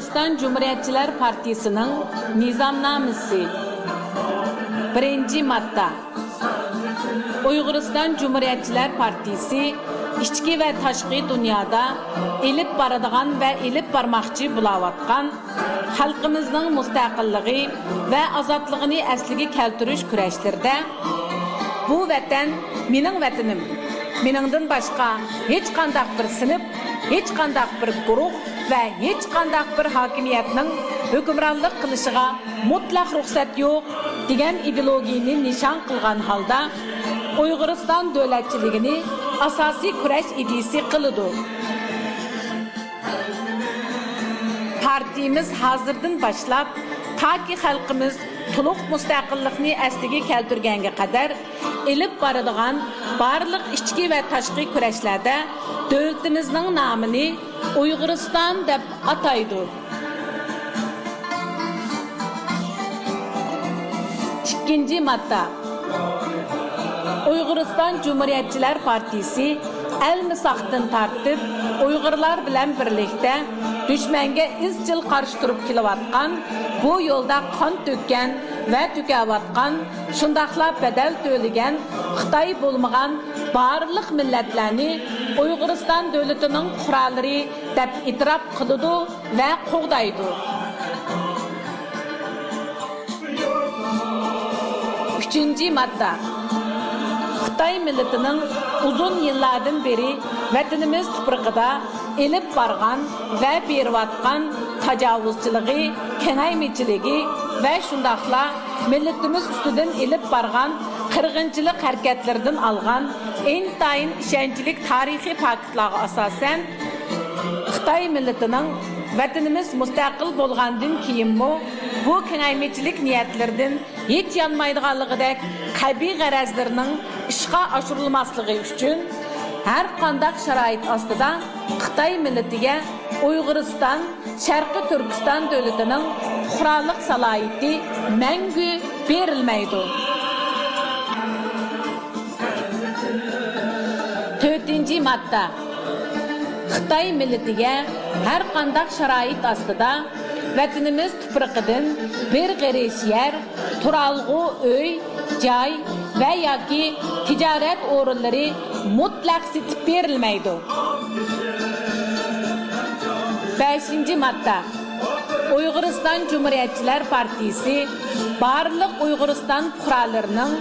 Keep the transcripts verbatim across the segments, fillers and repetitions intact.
ئۇيغۇرىستان جۇمھۇرىيەتچىلەر پارتىيىسىنىڭ نىزامنامىسى. بىرىنچى ماددا. ئۇيغۇرىستان جۇمھۇرىيەتچىلەر پارتىيىسى ئىچكى ۋە تاشقى دۇنيادا ئېلىپ بارىدىغان ۋە ئېلىپ بارماقچى بولاۋاتقان خەلقىمىزنىڭ مۇستەقىللىقى ۋە ئازادلىقىنى ئەسلىگە كەلتۈرۈش كۈرەشلىرىدە، بۇ ۋەتەن مېنىڭ ۋەتىنىم، مېنىڭدىن باشقا ھېچقانداق بىر سىنىپ، ھېچقانداق بىر گۇرۇھ ۋە ھېچقانداق بىر ھاكىمىيەتنىڭ ھۆكۈمرانلىق قىلىشىغا مۇتلەق رۇخسەت يوق دېگەن ئىدېئولوگىيىنى نىشان قىلغان ھالدا، ئۇيغۇرىستان دۆلەتچىلىكىنى ئاساسىي كۈرەش ئىدىيىسى قىلىدۇ. پارتىيىمىز ھازىردىن باشلاپ، تاكى خەلقىمىز تولۇق مۇستەقىللىقنى ئەسلىگە كەلتۈرگەنگە قەدەر ئېلىپ بارىدىغان بارلىق ئىچكى ۋە تاشقى كۈرەشلەردە دۆلىتىمىزنىڭ نامىنى ئۇيغۇرىستان دەپ ئاتايدۇ. ئىككىنچى ماددا. ئۇيغۇرىستان جۇمھۇرىيەتچىلەر پارتىيىسى ئەلمىساقتىن تارتىپ ئۇيغۇرلار بىلەن بىرلىكتە دۈشمەنگە ئىزچىل قارشى تۇرۇپ كېلىۋاتقان، بۇ يولدا قان تۆككەن ۋە تۆكۈۋاتقان، شۇنداقلا بەدەل تۆلىگەن خىتاي بولمىغان بارلىق مىللەتلەرنى ئۇيغۇرىستان دۆلىتىنىڭ پۇقرالىرى دەپ ئېتىراپ قىلىدۇ ۋە قوغدايدۇ. ئۈچىنچى ماددا. خىتاي مىللىتىنىڭ ئۇزۇن يىللاردىن بېرى ۋەتىنىمىز تۇپرىقىدا ئېلىپ بارغان ۋە بېرىۋاتقان تاجاۋۇزچىلىقى، كېڭەيمىچىلىكى ۋە شۇنداقلا مىللىتىمىز ئۈستىدىن ئېلىپ بارغان قىرغىنچىلىق ھەرىكەتلىرىدىن ئالغان ئىنتايىن ئىشەنچلىك تارىخىي پاكىتلارغا ئاساسەن، خىتاي مىللىتىنىڭ ۋەتىنىمىز مۇستەقىل بولغاندىن كېيىنمۇ بۇ كېڭەيمىچىلىك نىيەتلىرىدىن ھېچ يانمايدىغانلىقىدەك قەبىھ غەرەزلىرىنىڭ ئىشقا ئاشۇرۇلماسلىقى ئۈچۈن، ھەر قانداق شارائىت ئاستىدا خىتاي مىللىتىگە ئۇيغۇرىستان، شەرقىي تۈركىستان دۆلىتىنىڭ پۇقرالىق سالاھىيىتى مەڭگۈ بېرىلمەيدۇ. تۆتىنچى ماددا. خىتاي مىللىتىگە ھەر قانداق شارائىت ئاستىدا ۋەتىنىمىز تۇپرىقىدىن بىر غېرىچ يەر، تۇرالغۇ ئۆي، جاي ۋە ياكى تىجارەت ئورۇنلىرى مۇتلەق سېتىپ بېرىلمەيدۇ. بەشىنچى ماددا. ئۇيغۇرىستان جۇمھۇرىيەتچىلەر پارتىيىسى بارلىق ئۇيغۇرىستان پۇقرالىرىنىڭ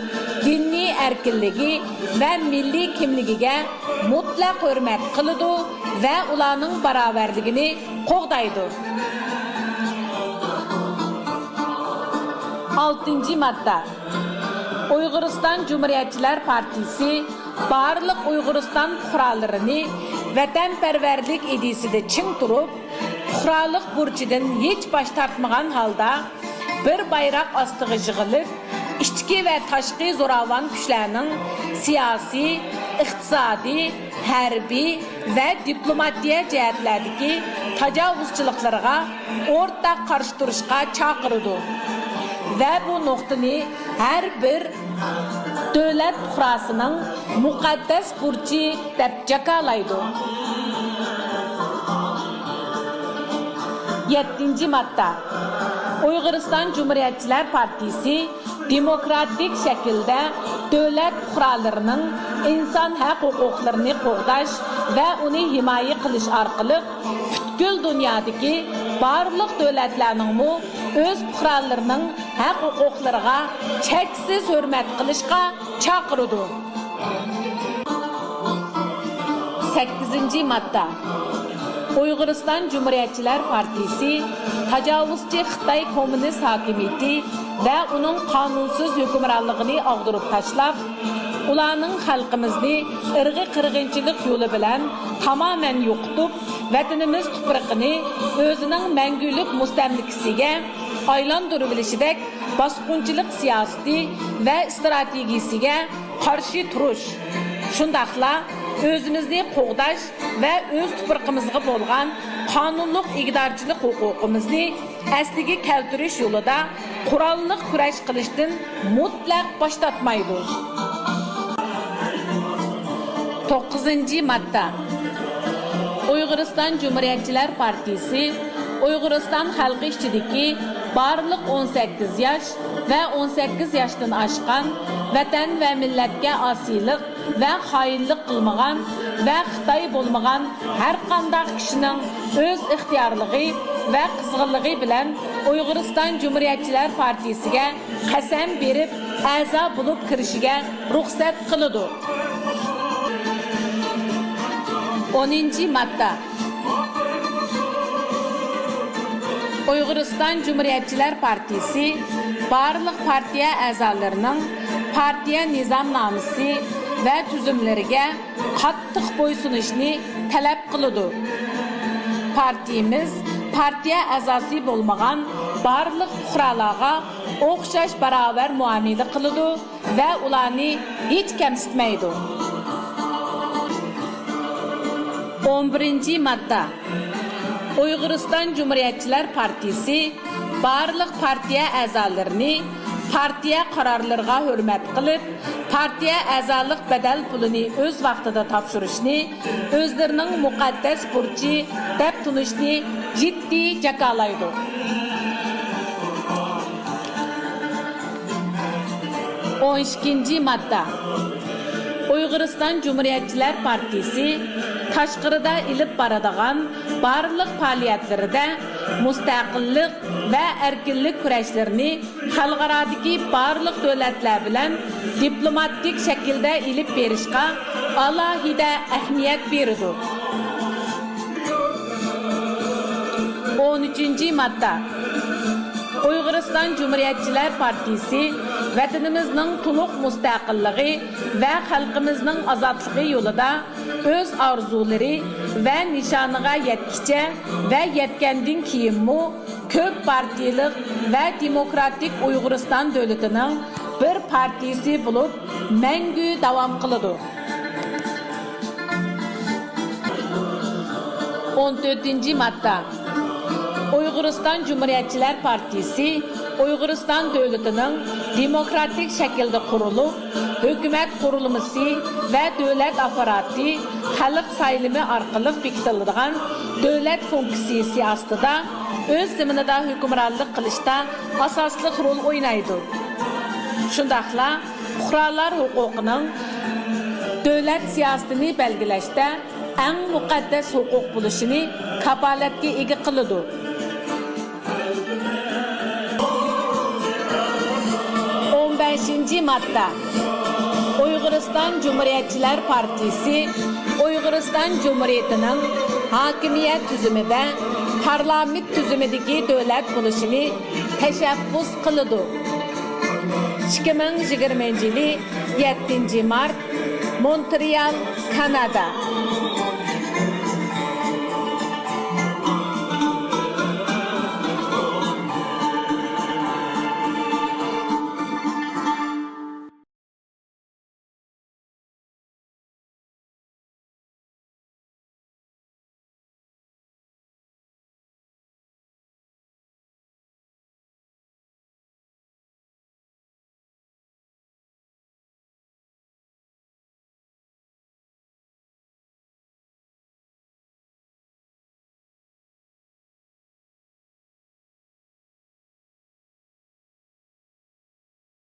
دىنىي ئەركىنلىكى ۋە مىللىي كىملىكىگە مۇتلەق ھۆرمەت قىلىدۇ ۋە ئۇلارنىڭ باراۋەرلىكىنى قوغدايدۇ. ئالتىنچى ماددا. ئۇيغۇرىستان جۇمھۇرىيەتچىلەر پارتىيىسى بارلىق ئۇيغۇرىستان پۇقرالىرىنى ۋەتەنپەرۋەرلىك ئىدىيىسىدە چىڭ تۇرۇپ، پۇقرالىق بۇرچىدىن ھېچ باش تارتمىغان ھالدا، بىر بايراق ئاستىغا يىغىلىپ، ئىچكى ۋە تاشقى زوراۋان كۈچلەرنىڭ سىياسىي، ئىقتىسادىي، ھەربىي ۋە دىپلوماتىيە جەھەتلەردىكى تاجاۋۇزچىلىقلىرىغا ئورتاق قارشى تۇرۇشقا چاقىرىدۇ ۋە بۇ نۇقتىنى ھەر بىر دۆلەت پۇقراسىنىڭ مۇقەددەس بۇرچى دەپ جاكارلايدۇ. يەتتىنچى ماددا. ئۇيغۇرىستان جۇمھۇرىيەتچىلەر پارتىيىسى دېموكراتىك شەكىلدە دۆلەت پۇقرالىرىنىڭ ئىنسان ھەق ھوقۇقلىرىنى قوغداش ۋە ئۇنى ھىمايە قىلىش ئارقىلىق، پۈتكۈل دۇنيادىكى بارلىق دۆلەتلەرنىڭمۇ ئۆز پۇقرالىرىنىڭ ھەق ھوقۇقلىرىغا چەكسىز ھۆرمەت قىلىشقا چاقىرىدۇ. سەككىزىنچى ماددا. ئۇيغۇرىستان جۇمھۇرىيەتچىلەر پارتىيىسى تاجاۋۇزچى خىتاي كوممۇنىست ھاكىمىيىتى ۋە ئۇنىڭ قانۇنسىز ھۆكۈمرانلىقىنى ئاغدۇرۇپ تاشلاپ، ئۇلارنىڭ خەلقىمىزنى ئىرقىي قىرغىنچىلىق يولى بىلەن تامامەن يوقىتىپ، ۋەتىنىمىز تۇپرىقىنى ئۆزىنىڭ مەڭگۈلۈك مۇستەملىكىسىگە ئايلاندۇرۇۋېلىشىدەك باسقۇنچىلىق سىياسىتى ۋە ئىستراتېگىيىسىگە قارشى تۇرۇش، شۇنداقلا ئۆزىمىزنى قوغداش ۋە ئۆز تۇپرىقىمىزغا بولغان قانۇنلۇق ئىگىدارچىلىق ھوقۇقىمىزنى ئەسلىگە كەلتۈرۈش يولىدا قوراللىق كۈرەش قىلىشتىن مۇتلەق باش تارتمايدۇ. توققۇزىنچى ماددا. ئۇيغۇرىستان جۇمھۇرىيەتچىلەر پارتىيىسى ئۇيغۇرىستان خەلقى ئىچىدىكى بارلىق ئون سەككىز ياش ۋە ئون سەككىز ياشتىن ئاشقان، ۋەتەن ۋە مىللەتكە ئاسىيلىق ۋە خائىنلىق قىلمىغان ۋە خىتاي بولمىغان ھەرقانداق كىشىنىڭ ئۆز ئىختىيارلىقى ۋە قىزغىنلىقى بىلەن ئۇيغۇرىستان جۇمھۇرىيەتچىلەر پارتىيىسىگە قەسەم بېرىپ ئەزا بولۇپ كىرىشىگە رۇخسەت قىلىدۇ. ئونىنچى ماددا. ئۇيغۇرىستان جۇمھۇرىيەتچىلەر پارتىيىسى بارلىق پارتىيە ئەزالىرىنىڭ پارتىيە نىزامنامىسى ۋە تۈزۈملىرىگە قاتتىق بويسۇنۇشنى تەلەپ قىلىدۇ. پارتىيىمىز پارتىيە ئەزاسى بولمىغان بارلىق پۇقرالارغا ئوخشاش باراۋەر مۇئامىلە قىلىدۇ ۋە ئۇلارنى ھېچ كەمسىتمەيدۇ. ئون بىرىنچى ماددا. ئۇيغۇرىستان جۇمھۇرىيەتچىلەر پارتىيىسى بارلىق پارتىيە ئەزالىرىنى پارتىيە قارارلىرىغا ھۆرمەت قىلىپ، پارتىيە ئەزالىق بەدەل پۇلىنى ئۆز ۋاقتىدا تاپشۇرۇشنى ئۆزلىرىنىڭ مۇقەددەس بۇرچى دەپ تونۇشنى جىددىي جاكارلايدۇ. ئون ئىككىنچى ماددا. ئۇيغۇرىستان جۇمھۇرىيەتچىلەر پارتىيىسى تاشقىرىدا ئېلىپ بارىدىغان بارلىق پائالىيەتلىرىدە مۇستەقىللىق ۋە ئەركىنلىك كۈرەشلىرىنى خەلقئارادىكى بارلىق دۆلەتلەر بىلەن دىپلوماتىك شەكىلدە ئېلىپ بېرىشقا ئالاھىدە ئەھمىيەت بېرىدۇ. ئون ئۈچىنچى ماددا. ئۇيغۇرىستان جۇمھۇرىيەتچىلەر پارتىيىسى ۋەتىنىمىزنىڭ تولۇق مۇستەقىللىقى ۋە خەلقىمىزنىڭ ئازادلىقى يولىدا ئۆز ئارزۇلىرى ۋە نىشانىغا يەتكىچە ۋە يەتكەندىن كېيىنمۇ كۆپ پارتىيىلىق ۋە دېموكراتىك ئۇيغۇرىستان دۆلىتىنىڭ بىر پارتىيىسى بولۇپ مەڭگۈ داۋام قىلىدۇ. ئون تۆتىنچى ماددا. ئۇيغۇرىستان جۇمھۇرىيەتچىلەر پارتىيىسى ئۇيغۇرىستان دۆلىتىنىڭ دېموكراتىك شەكىلدە قۇرۇلۇپ، ھۆكۈمەت قۇرۇلمىسى ۋە دۆلەت ئاپپاراتى خەلق سايلىمى ئارقىلىق بېكىتىلىدىغان دۆلەت فۇنكسىيىسى ئاستىدا ئۆز زېمىنىدا ھۆكۈمرانلىق قىلىشتا ئاساسلىق رول ئوينايدۇ. شۇنداقلا پۇقرالار ھوقۇقىنىڭ دۆلەت سىياسىتىنى بەلگىلەشتە ئەڭ مۇقەددەس ھوقۇق بولۇشىنى كاپالەتكە ئىگە قىلىدۇ. ئون بەشىنچى ماددا. ئۇيغۇرىستان جۇمھۇرىيەتچىلەر پارتىيىسى ئۇيغۇرىستان جۇمھۇرىيىتىنىڭ ھاكىمىيەت تۈزۈمىدە پارلامېنت تۈزۈمىدىكى دۆلەت بولۇشىنى تەشەببۇس قىلىدۇ. ئىككى مىڭ يىگىرمىنچى يىلى يەتتىنچى مارت، مونترېئال، كانادا.